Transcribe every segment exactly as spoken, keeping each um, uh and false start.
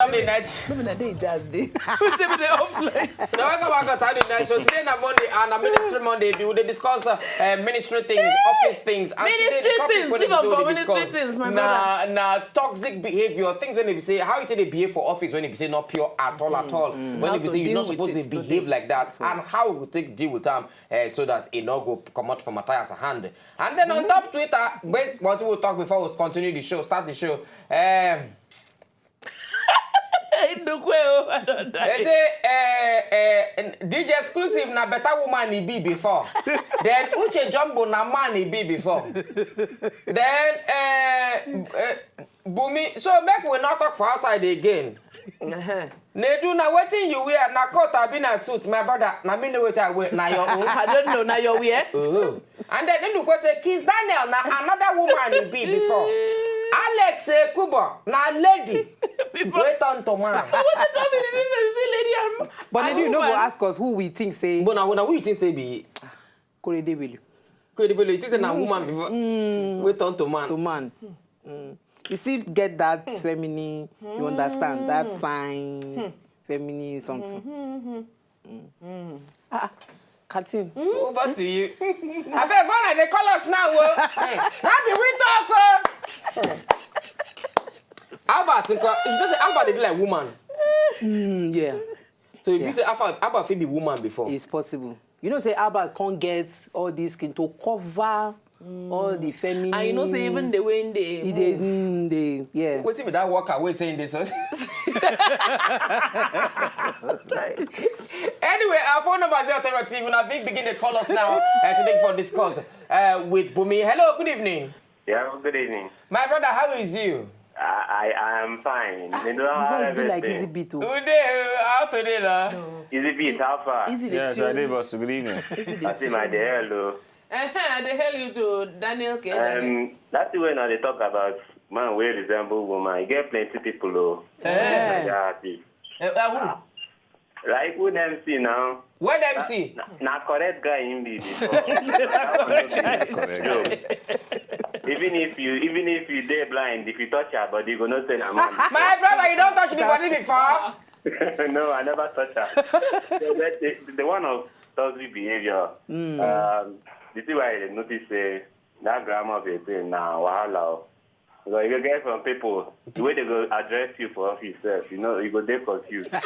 Saturday night. No be na day jazz day. We say we dey off light. Now, welcome back to Saturday night. So today na Monday and a ministry Monday. We dey discuss uh, uh, ministry things, office things, and today the Ministry topic things, wey leave dey am for we dey ministry discuss things, my na brother. Na toxic behavior, things wey dey be say how you take dey behave for office when you be say not pure at all at all. When How you be to say you deal not with supposed it to today. Behave like that, and how we go take deal with am uh, so that e no go comot for Matthias hand. And then on top Twitter, wait, what we talk before we continue the show, start the show. Um, Ndukwe o, I don They die. say uh, uh, D J Exclusive na better woman he be before. Then Uche Jumbo na man he be before. Then uh, uh, Bumi, so make we not talk for outside again. Nedu, na wetin you wear, na coat abi na suit, my brother, na me know wetin I wear, na your own. I don't know, na your wear. Oh. And then Ndukwe say, Kiss Daniel na another woman he be before. Alex Ekubo na lady wey turn to man. Wetin come be the difference between lady and But and maybe you no go woman? Ask us who we think say But na na who you think say be Korede Bello. Kwedebele? You think say na woman before? Wey turn to man. To man. Mm. You still get that feminine, you understand, that fine feminine something. Mm. Ah, ah, Katin. Over to you. Abeg, when I dey call us now, oh. How be we talk, oh? Albert, nko, you know say Albert dey be like woman. Mm, yeah, So if you say Albert, Albert fit be woman before. It's possible. You know, say Albert can't get all this skin to cover all the feminine. And you know say even the way they He dey, mm, dey, yeah. Wetin be that worker wey say in this? Anyway, our phone number is zero three one three. Una fit begin dey call us now uh, to take for discuss uh, with Bumi. Hello, good evening. Yeah, good evening. My brother, how is you? I, I am fine. You know Your how voice be like everything- Easy Beat o. Good day, uh, how today now? Easy Beat, how far? Easy Yes, the I did, tune. Boss. Good evening. Easy the I see my tune. day, hello. Uh-huh, they hail you to Daniel K. Daniel. Um, that's the way now they talk about man wey resemble woman. You get plenty people, oh. Eh. Like that, see. Uh, uh, Like who dem see now? Where dem see? Na, na correct guy him be before. Joke. Even if you, even if you dey blind, if you touch her body, you go know say na man. My brother, you don't touch the body before. No, I never touch her. So that the, the one of toxic behavior. Um, you see why I notice say that grammar of a thing na wahala. O. Because you go get some people, the way they go address you for office sef, you know, you go dey confused. Well,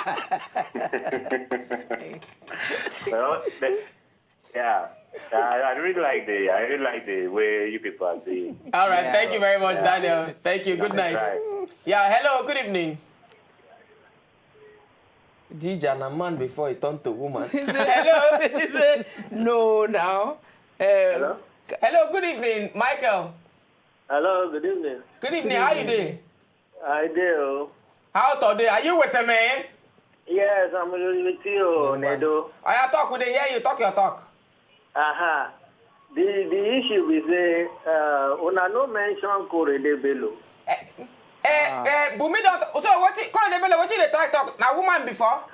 the- yeah, I, I really like the, I really like the way you people are doing. All right, thank you very much, Daniel. Thank you. Good night. Right. Yeah, hello, good evening. Dija na man before he turned to woman. He say, he say, no now. Uh, Hello? Hello, good evening, Michael. Hello, good evening. Good evening, how you doing? I do. How today? Are you with a man? Yes, I'm with you, Nedo. I talk with the hear you talk your talk. Aha. The the issue is say uh, una no mention Korede Bello. Eh, eh, Bumi don't. So what? Korede Bello, what you dey try talk? Na woman before.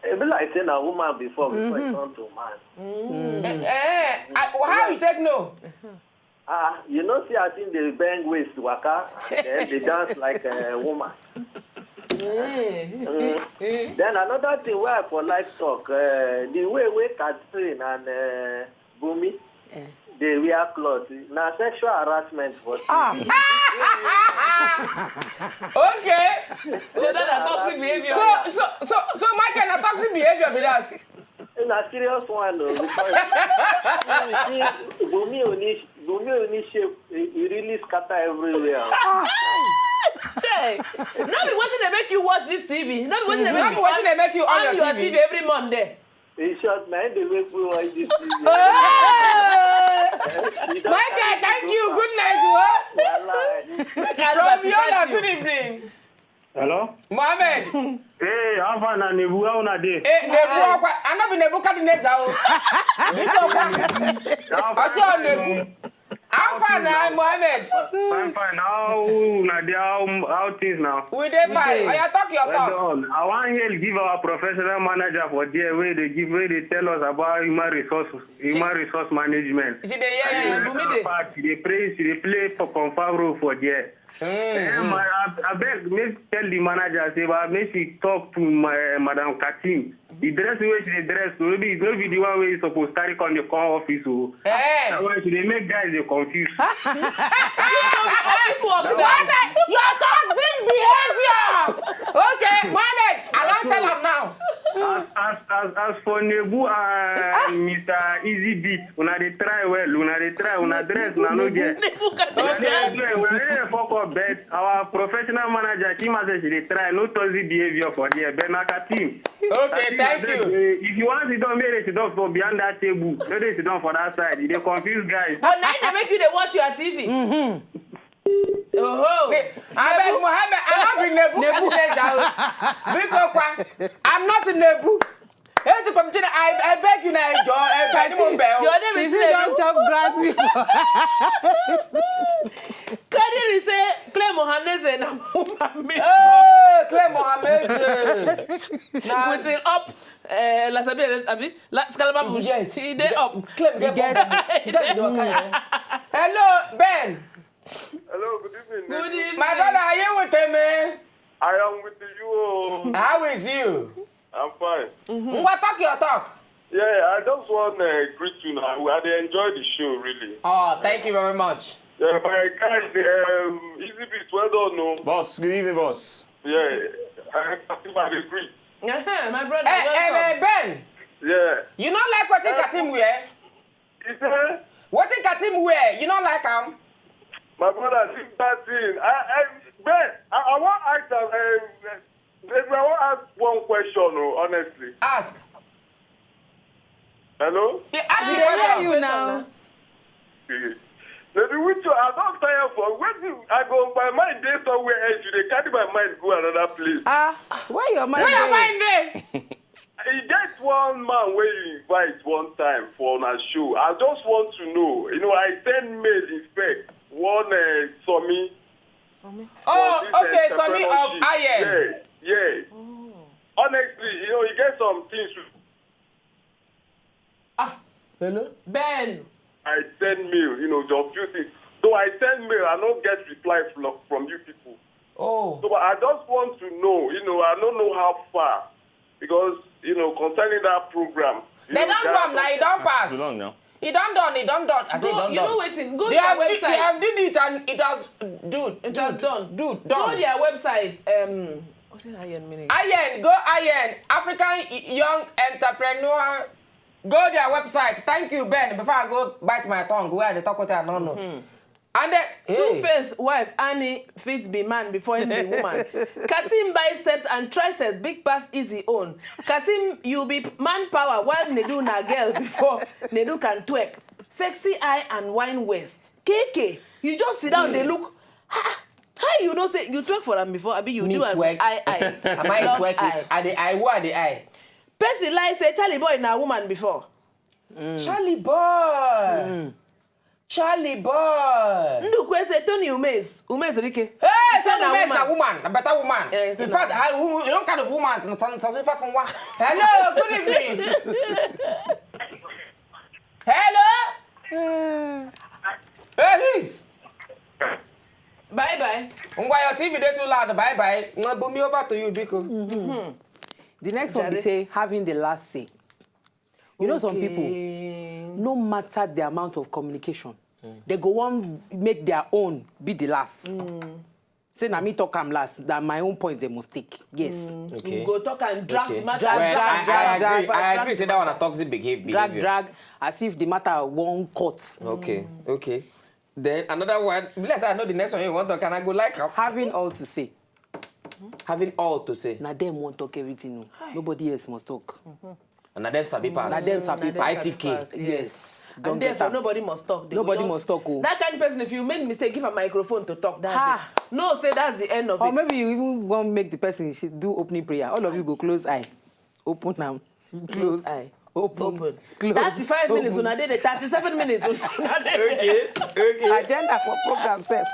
E be like say na woman before before mm-hmm. Turn to man. Mm-hmm. Eh, eh, I, how you take no? Ah, you know, see, I think they bang waist waka, then they dance like a woman. Mm. Then another thing where I for like talk, uh, the way way Catherine and uh, Bumi, they wear clothes. Now sexual harassment for ah. Okay. So that na toxic behavior. So so so so Michael, na toxic behavior be that. Na serious one o, because you see, Bumi Oni Bumi Oni shape e e really scatter everywhere. Chey, no be wetin dey make you watch this T V. No be wetin dey No make be you wetin dey make you on your your T V. T V every Monday. In short, na im dey make me watch this T V. Michael, thank you. Good night, what? Wallahi. Make I From advertise Yola, you. Good evening. Hello? Mohammed. Hey, how far na Nebu? How una dey? Eh, Nebu, I no be Nebuchadnezzar. Oh. Big up. I saw Nebu. How far now, Mohammed? Fine, fine. How una dey? How, how things now? We dey fine. Oya, talk your Well talk. Done. I wan hail give our professional manager for there wey dey give wey dey tell us about human resource human resource management. She dey hear you. Bumi dey. Fact, she dey play she dey play for confam role for there. Eh, ma, I, I beg, make tell the manager say, but make she talk to my, eh, Madam Katim. The dress wey she dey dress, so maybe no be the one wey you suppose carry come the come office o. Eh. That one she dey make guys dey confuse. Office work na. What a, your toxic behavior. Okay, Mohammed, I don tell am now. As as as as for Nebu and Mister Easy Beat, una dey try well, una dey try, una dress, una no get. Una dey dress well, una dey fuck up, but our professional manager, Chima, say she dey try, no toxic behavior for there, but na Katim. Okay, thank you. If you want sit down, make dem sit down for behind that table. No dey sit down for that side. You dey confuse guys. But na im dey make you dey watch your T V. Oho. Abeg, Mohammed, I no be Nebuchadnezzar o. Biko kwa, I'm not Nebu. Hey, to come to I, I beg you now, Joe. I beg you, Bell. Your name is Is it don Chinedu. Chop grass before? Kadiri say Claire Mohaneze na woman me. Oh, Claire Mohammed. Now, With the up, uh, Lasabi, abi, La, Skalaba Bush. Yes. He dey up. Claire, get Get- up. He says you don't care. Hello, Ben. Hello, good evening. Good evening. My brother, are you with me? I am with you. How is you? I'm fine. Ngwa, talk your talk. Yeah, I just want to greet you now. I dey enjoy the show, really. Oh, thank you very much. Yeah, my guys, um, Easy Beat, well done, no. Boss, good evening, boss. Yeah, I, I think I dey greet. Uh-huh, my brother, Eh, eh, eh, welcome. Ben, Yeah. you no like wetin Katim wear? He said, Wetin Katim wear? You no like am? my brother, leave that thing. I, I, Ben, I, I want to ask, um, uh, I want to ask one question, oh, honestly. Ask. Hello? He ask I the dey hear question. you now. Maybe with you, I don't tire for. When you, I go, my mind dey somewhere else. You dey carry my mind go another place. Ah, where your mind Where your dey? Mind dey? E get one man wey you invite one time for una show. I just want to know. You know, I send mail, inspect one uh, Sami. Oh, for this, okay, uh, Sami of entrepreneurship. Iron. Yeah, yeah. Honestly, you know, you get some things. Hello? Ben. I send mail, you know, just few things. So I send mail, I no get reply from, from you people. Oh. So I just want to know, you know, I don't know how far, because, you know, concerning that program. You They know, don't there do are am now, e some- don pass. Too long now. E don done, e don done. I say e Go, don you know done. wetin? Go They their have, di- they website. Have did it and it has dude. It has Dude, done. Dude, Go done. Their website. Um, what's it Iron meaning? Iron, go Iron. African y- young entrepreneur. Go their website. Thank you, Ben. Before I go bite my tongue, where I dey talk with I don't know. And then, Two hey, Face wife Annie fit be man before him be woman. Katim biceps and triceps big pass Easy own. Katim, you be man power while Nedu na girl before Nedu can twerk. Sexy eye and wine waist. K K, you just sit down dey look. Ah, how you know say you twerk for am before? Abi you Me do am twerk? eye eye. Am I Love twerk? Eye. Is I dey eye? Who I dey eye? Person lie say Charlie boy na woman before. Charlie boy. Charlie boy. Ndukwe say Tony Umez, Umez Rike. Hey, Say say na no mess woman. Na woman. Na better woman. Yeah, say In na fact, I who you don't kind of woman. Na San San Fa Fun Wa. Hello, good evening. Hello. Hey, he's. Bye bye. Ngwa, your T V dey too loud. Bye bye. Ngwa, boom me over to you, Biko. The next one be Jare. Say having the last say. You know some people, Okay. No matter the amount of communication, they go wan make their own be the last. Say na me talk am last, that my own point they must take. Yes. Okay. You go talk and drag Okay. the matter. Drag, Well, drag, I, drag, I agree. drag, I drag, agree. Say that one a toxic behavior. Drag, drag, as if the matter won't cut. Okay. Okay. Then another one. Let's say I know the next one you want to. Can I go like am? Having all to say, Having all to say. Na them won't talk everything. Oh. Nobody else must talk. And na then sabi pass. Na them sabi Na them pass. I T K. Sabi pass, yes. Yes. Don't And get therefore, am. Nobody must talk. They go Nobody just- must talk. Oh. That kind of person, if you make mistake, give a microphone to talk. That's Ha! It. No, say that's the end of Or it. Maybe you even go and make the person she do opening prayer. All of you go close eye, open am, Close eye. Open. Open. Close. Thirty-five Open. Minutes. Una dey there. Thirty-seven minutes. Una dey there. Okay. Okay. Agenda for program sef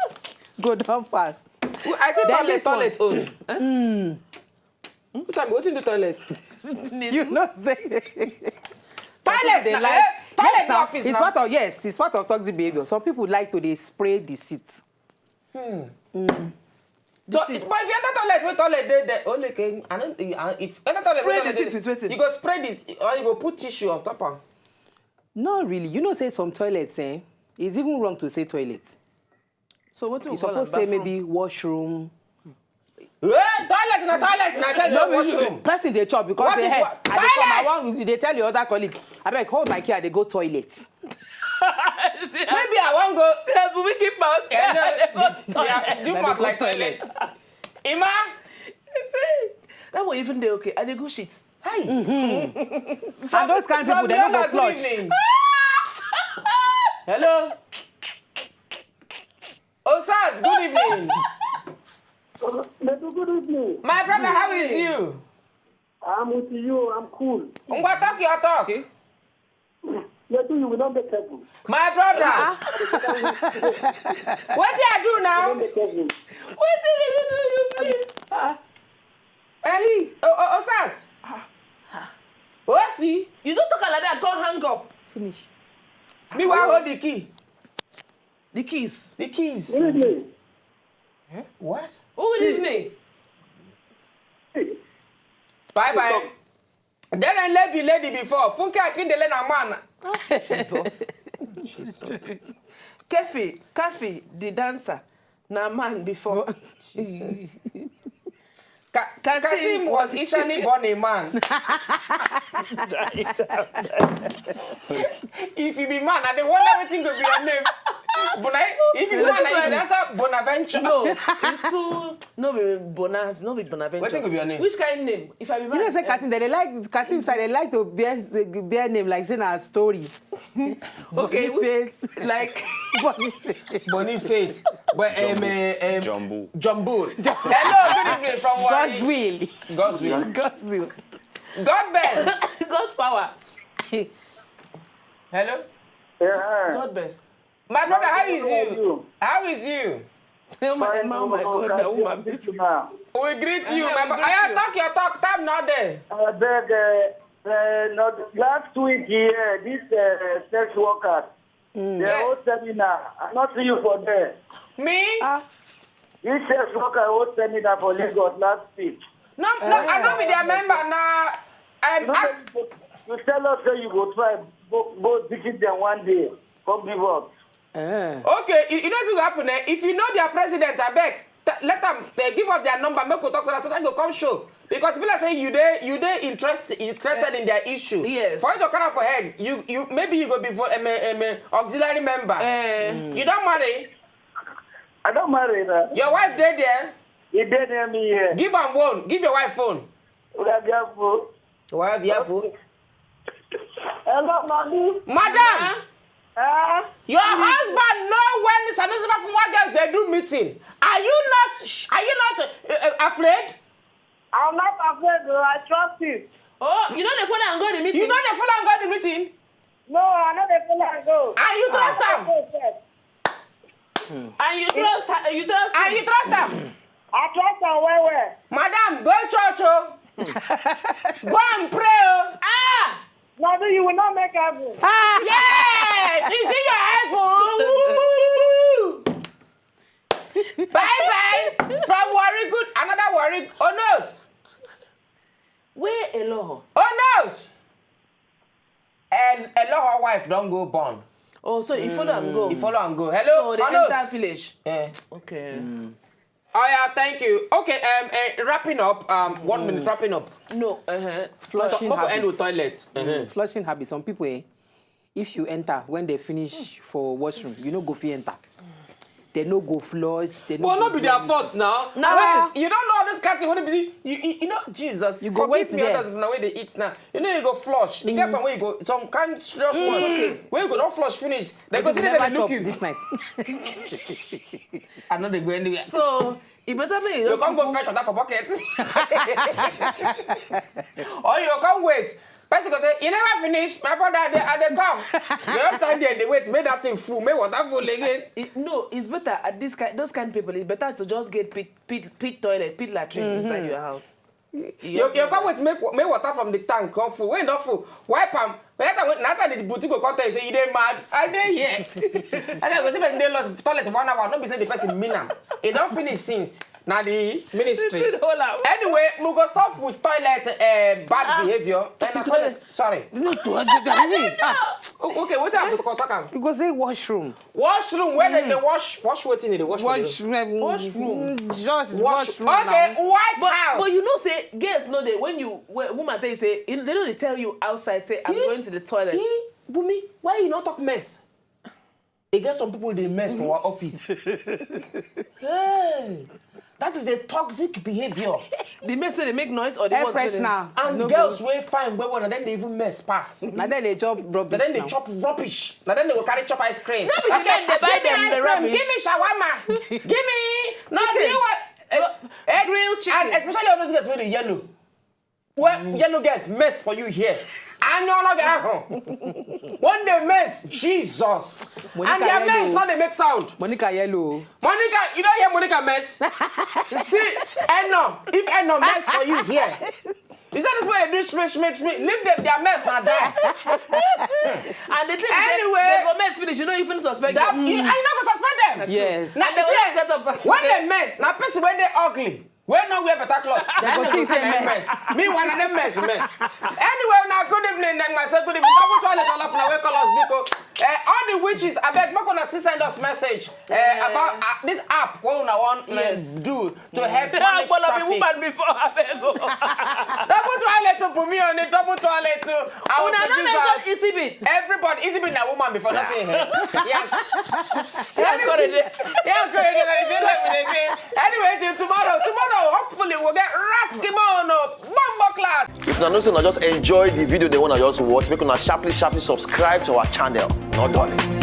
go don pass. I say Then toilet. This one. Toilet own. Which time? Wetin do toilet? You know say. Toilet. They Na, like. eh, toilet Yes, na now, office it's na. Part of, yes, it's part of toxic behavior. Some people like to dey spray the seat. So, but if you enter toilet, wey toilet dey there, only can, I don't, I, if you enter toilet, wey Spray the toilet seat dey with wetin? You go spray this, or you go put tissue on top am. Not really. You know, say some toilets, eh? It's even wrong to say toilet. So wetin You we call am? Suppose say Bathroom? Maybe washroom. Hey, toilet na toilet na tell you washroom. Person dey chop because What they is head. what? I dey come. I Toilet! Want. They tell your other colleague. Abeg, hold my key. I dey go toilet. Maybe I wan go. Yes, we keep out. Eh, no, the, the, the, do Let mouth me like go toilet. Ima. See, that one even dey okay. I dey go shit. Hey. And those kind of people, they no go Fabiola, good flush. Evening. Hello. Osas, good evening. Good evening. My brother, how is you? I'm with you. I'm cool. Ngwa, talk your talk. Maybe you will not make heaven. My brother. What do I do You will not now? Make heaven. Wetin dey do you, please? Elise, oh, oh, Osas. Osi. You just talk like that, come hang up. Finish. Me wan hold the key. The keys. The keys. Good evening. What? Who will leave me? Bye bye. Then I lady lady before. Funke Akindele na man. Kefi, Kafi, the dancer, na man before. Ka- Katim was Ishani born a man. If you be man, I dey wonder wetin go be your name. But I, if you be man, you dey answer Bonaventure. No, it's too. No be Bona, no be Bonaventure. Wetin go be your name? Which kind name? If I be man, You know, say Katim, they like Katim side. They like to bear bear name like say na story. Okay, Boniface. Like Boniface. Boniface. But um, uh, um, Jumbo. Jumbo. Hello, good evening from Warri. God's will. God's will. God's will. God best. God's power. Hello. Yeah. God best. My brother, how is How are you? you? How is you? Oh my, oh my God, the woman. This now. We greet you, Yeah, my we brother. greet Aya, you. Talk your talk. Time not there. I beg. Uh, uh, not last week here, this uh, sex worker, the whole seminar. I not see you for there. Me? This sex worker whole seminar for Lagos last week. No, no, I no be their member now. I'm You, know, act- you tell us say you go try go, go visit them one day. Come give us. Eh. Okay, you, you know what will happen, eh? If you know their president, I beg, t- let them uh, give us their number, make we talk to them, so they go come show. Because if like say you dey you dey interest, interested in their issue, Yes. For you to carry for head, you you maybe you go be for um, um, auxiliary member. Eh, You don marry? I don't marry now. Your wife dey there? He dey near me here. Give am phone. Give your wife phone. We are careful. Wife, your phone. Hello, mommy. Madam, Eh? your husband know when Sanusi Fafunwa girls dey do meeting. Are you not? Are you not uh, uh, afraid? I'm not afraid. Though. I trust him. Oh, you know the phone and go the meeting. You know the phone and go the meeting. No, I know the phone and go. And you trust am. Okay, sir. And you trust her. You trust. And you trust am. I trust her well, well. Madam, go church o. Go and pray o. Ah. Mommy, you will not make heaven. Yes, is it your heaven? Bye bye. From Warri, good. Another Warri. Onos. Where Eloho? Onos. And Eloho wife don go born. Oh, so you follow am go. You follow am go. Hello, So they Onos. Enter village. Eh. Okay. Oh yeah, thank you. Okay, um, uh, wrapping up. Um, one minute, wrapping up. No. Uh huh. Flushing Make we end habits. With toilet. Uh-huh. Flushing habits. Some people, eh, if you enter when they finish for washroom, you no go fit enter. They no go flush. They no But go no be do their anything. Fault now. Now Like, wetin? You don't know all this kind of thing. When you, you, you know, Jesus, You go forgive wait me there. Others now wey dey eat now. You know you go flush. You get some way you go, some kind serious one. Okay. When you go don flush finish, they go You see never they dey chop look you. This night. I no dey go anywhere. So it better make you You just can't go fetch water for bucket. Or you can't wait. Person go say, "You never finish, my brother. I dey, I dey come." You just stand there, dey wait, make that thing full, make water full again. It, no, it's better at this kind, those kind of people. It's better to just get pit, pit, pit toilet, pit latrine inside your house. You, you come with make, make water from the tank come full. When e don full, wipe am. But later, when, later the boutique go come tell you say you dey mad. I dey here. I go say make dey lost toilet one hour. No be say the person mean am. E don finish since. Na the ministry. Anyway, we go stop with toilet uh, bad behavior. And na toilet. Sorry. No, to I mean, ah, O- Okay, wetin I go talk am? you go say washroom. Washroom where dem dey wash wash wetin dem dey wash for the Washroom. Washroom. Mm, Just Wash. washroom. Okay, Now. White But, House. But you know, say girls know they when you when woman tell you say you- they know they tell you outside say I'm going to the toilet. Eh, Bumi, why you not talk mess? E get some people dey mess for our office. Hey, that is a toxic behavior. The mess where they make noise or the Air ones where they- freshener. And No girls go. Wey fine well well, na dem dey even mess pass. Na dem dey chop Na rubbish dem dey now. Chop rubbish. Na dem dey go carry chop ice cream. No be the men dey buy them the rubbish. Give me shawarma. Give me no Chicken. do you want? Eh, eh, Grilled chicken. And especially all those girls wey dey yellow. Well, yellow girls mess for you here. And you're not gonna One day mess, Jesus. Monica And their yellow. Mess not dey make sound. Monica yellow. Monica, you don't hear Monica mess? See, Eno, if Eno mess for you here, is that this way they do shme shme shme? Leave them, their mess now die. And the thing Anyway. is, they go mess finish. You know, you finish suspect That, them. You, and you not go suspect them. Yes. Now, And they will see, get up. When they mess, now person when they ugly, when no wear better cloth, They then go they think go say say mess. Mess. Me one of them mess, mess. Anyway, now good evening, then I say good evening. Double toilet all of now we call us because uh, all the witches, I beg, make una still send us message uh, about uh, this app. What una want uh, Yes. Do to help There manage are gonna be traffic. Woman before I beg. Double toilet to put me on it. Double toilet to our Una no mention producers. Easy bit. Everybody, is it been a woman before? Not saying her. Yeah. Yeah, I'm gonna do. Yeah, I'm gonna do that. It's like we dey say. Anyway, till tomorrow. Tomorrow, hopefully, we'll get Raskimono, Bombo Class. If una know say una just enjoy the video they wanna just watch, make una sharply sharply subscribe to our channel. Not darling.